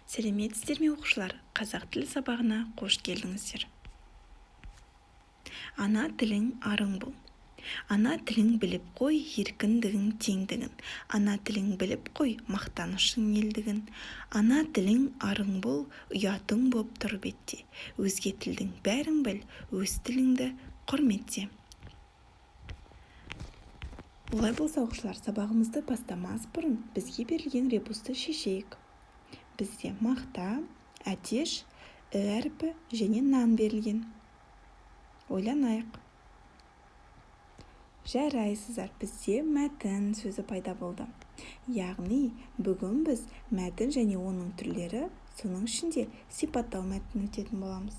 Сәлеметсіздер ме, оқушылар! Қазақ тілі сабағына қош келдіңіздер. Ана тілің арың бол. Ана тілің біліп қой, еркіндігің, теңдігін. Ана тілің біліп қой, мақтанышың елдігін. Ана тілің арың бол, ұятың боп тұр бетте. Өзге тілдің бәрін біл, өз тіліңді құрметте. Олай болса, оқушылар, сабағымызды бастамас бұрын бізге берілген ребусты шешейік. Бізде мақта, әтеш, і әрпі және нан берілген. Ойланайық. Жарайсыздар, бізде мәтін сөзі пайда болды. Яғни, бүгін біз мәтін және оның түрлері, соның ішінде сипаттау мәтінін өтетін боламыз.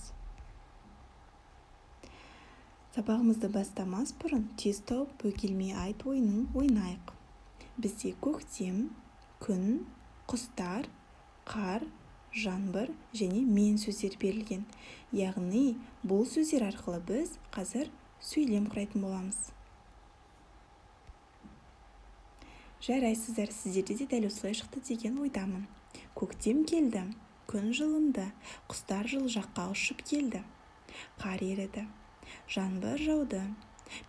Сабағымызды бастамас бұрын тез тауып бөгелмей айт ойынын ойнайық. Бізде көктем, күн, құстар, қар, жаңбыр және мен сөздері берілген. Яғни, бұл сөздер арқылы біз қазір сөйлем құрайтын боламыз. Жарайсыздар, сіздерде де дәл осылай шықты деген ойдамын. Көктем келді, күн жылынды, құстар жылы жаққа ұшып келді. Қар еріді, жаңбыр жауды.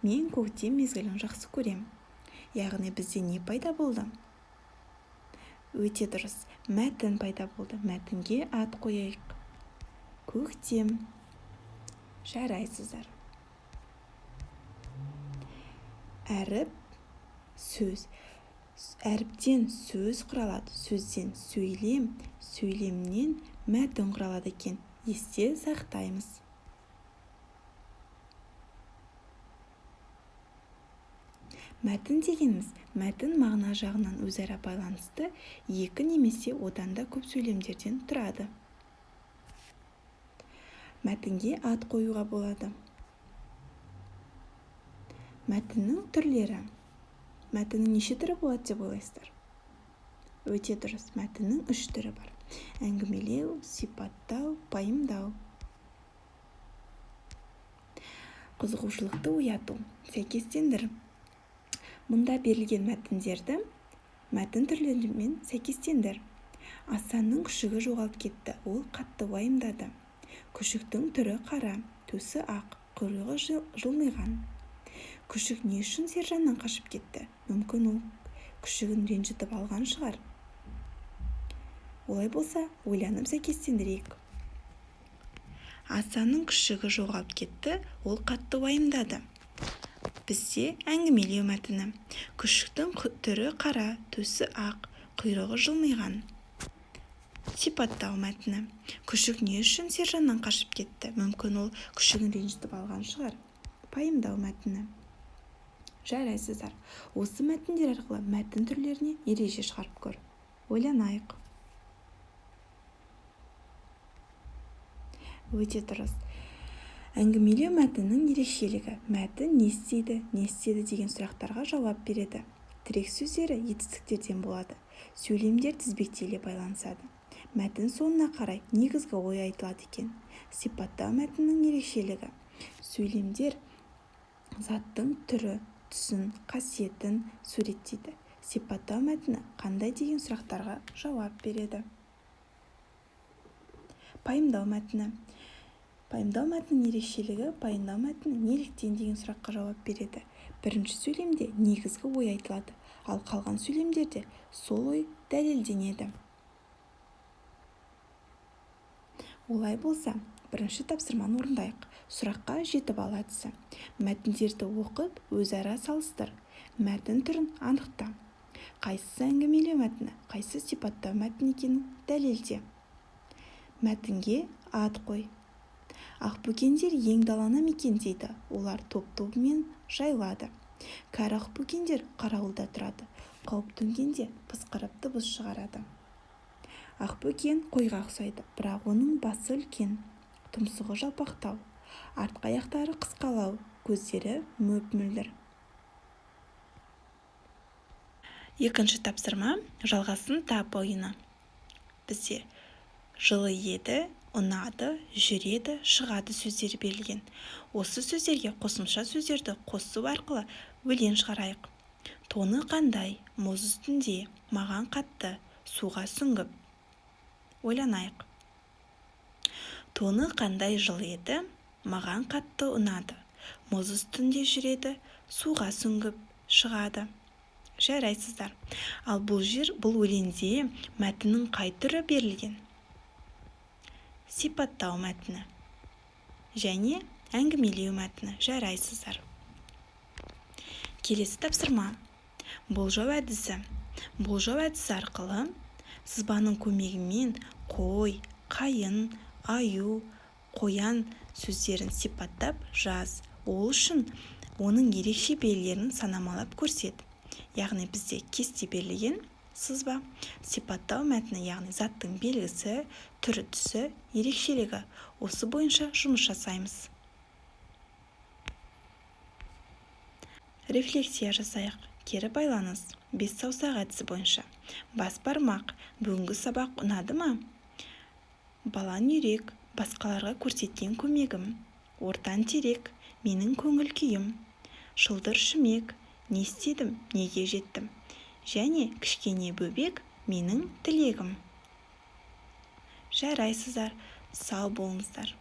Мен көктем мезгілін жақсы көрем. Яғни бізде не пайда болды? Өте дұрыс, мәтін пайда болды. Мәтінге ат қояйық. Көктем. Жарайсыздар. Әріп, сөз. Әріптен сөз құралады, сөзден сөйлем, сөйлемнен мәтін құралады екен. Есте сақтаймыз. Мәтін дегеніміз мәтін мағына жағынан өзара байланысты екі немесе одан да көп сөйлемдерден тұрады. Мәтінге ат қоюға болады. Мәтіннің түрлері. Мәтіннің неше түрі болады деп ойлайсыздар? Өте дұрыс, мәтіннің үш түрі бар. Әңгімелеу, сипаттау, пайымдау. Қызығушылықты ояту. Сәйкестендір. Мұнда берілген мәтіндерді мәтін түрлерімен сәйкестендір. Асанның күшігі жоғалып кетті, ол қатты уайымдады. Күшіктің түрі қара, төсі ақ, құйрығы жылмиған. Күшік не үшін Сержаннан қашып кетті? Мүмкін ол күшігін ренжітіп алған шығар. Олай болса, ойланып сәйкестендірейік. Асанның күшігі жоғалып кетті, ол қатты уайымдады. Бізде әңгімелеу мәтіні. Күшіктің түрі қара, төсі ақ, құйрығы жылмиған. Сипаттау мәтіні. Күшік не үшін Сержаннан қашып кетті? Мүмкін ол күшігін ренжітіп алған шығар. Пайымдау мәтіні. Жарайсыздар. Осы мәтіндер арқылы мәтін түрлеріне ереже шығарып көр. Ойланайық. Өте дұрыс. Әңгімелеу мәтіннің ерекшелігі. Мәтін не істейді, не істеді деген сұрақтарға жауап береді. Тірек сөздері етістіктерден болады. Сөйлемдер тізбектеле байланысады. Мәтін соңына қарай негізгі ой айтылады екен. Сипаттау мәтіннің ерекшелігі. Сөйлемдер заттың түрі, түсін, қасиетін суреттейді. Сипаттау мәтіні қандай деген сұрақтарға жауап береді. Пайымдау мәтіні. Пайымдау мәтінінің ерекшелігі пайымдау мәтіні неліктен деген сұраққа жауап береді. Бірінші сөйлемде негізгі ой айтылады, ал қалған сөйлемдерде сол ой дәлелденеді. Олай болса, бірінші тапсырманы орындайық. Сұраққа жетіп ал әдісі. Мәтіндерді оқып, өзара салыстыр. Мәтін түрін анықта. Қайсысы әңгімелеу мәтіні, қайсысы сипаттау мәтіні екенін дәлелде. Мәтінге ат қой. Ақбөкендер ең даланы мекендейді, олар топ-тобымен жайылады. Кәрі ақбөкендер қарауылда тұрады, қауіп төнгенде пысқырып дыбыс шығарады. Ақбөкен қойға ұқсайды, бірақ оның басы үлкен, тұмсығы жалпақтау, артқы аяқтары қысқалау, көздері мөп-мөлдір. Екінші тапсырма жалғасын тап ойыны. Бізде жылы еді, ұнады, жүреді, шығады сөздері берілген. Осы сөздерге қосымша сөздерді қосу арқылы өлең шығарайық. Тоны қандай, мұз үстінде, маған қатты, суға сүңгіп. Ойланайық. Тоны қандай жылы еді, маған қатты ұнады. Мұз үстінде жүреді, суға сүңгіп шығады. Жарайсыздар. Ал бұл жер, бұл өлеңде мәтіннің қай түрі берілген? Сипаттау мәтіні және әңгімелеу мәтіні. Жарайсыздар. Келесі тапсырма. Болжау әдісі. Болжау әдісі арқылы сызбаның көмегімен қой, қайын, аю, қоян сөздерін сипаттап жаз. Ол үшін оның ерекше белгілерін санамалап көрсет. Яғни бізде кесте берілген, сызба, сипаттау мәтіні, яғни заттың белгісі, түрі, түсі, ерекшелігі. Осы бойынша жұмыс жасаймыз. Рефлексия жасайық. Кері байланыс. 5 саусақ әдісі бойынша. Бас бармақ. Бүгінгі сабақ ұнады ма? Балан үйрек. Басқаларға көрсеткен көмегім. Ортан терек. Менің көңіл күйім. Шылдыр шүмек. Не істедім, неге жеттім? Және кішкене бөбек, менің тілегім. Жарайсыздар, сау болыңыздар.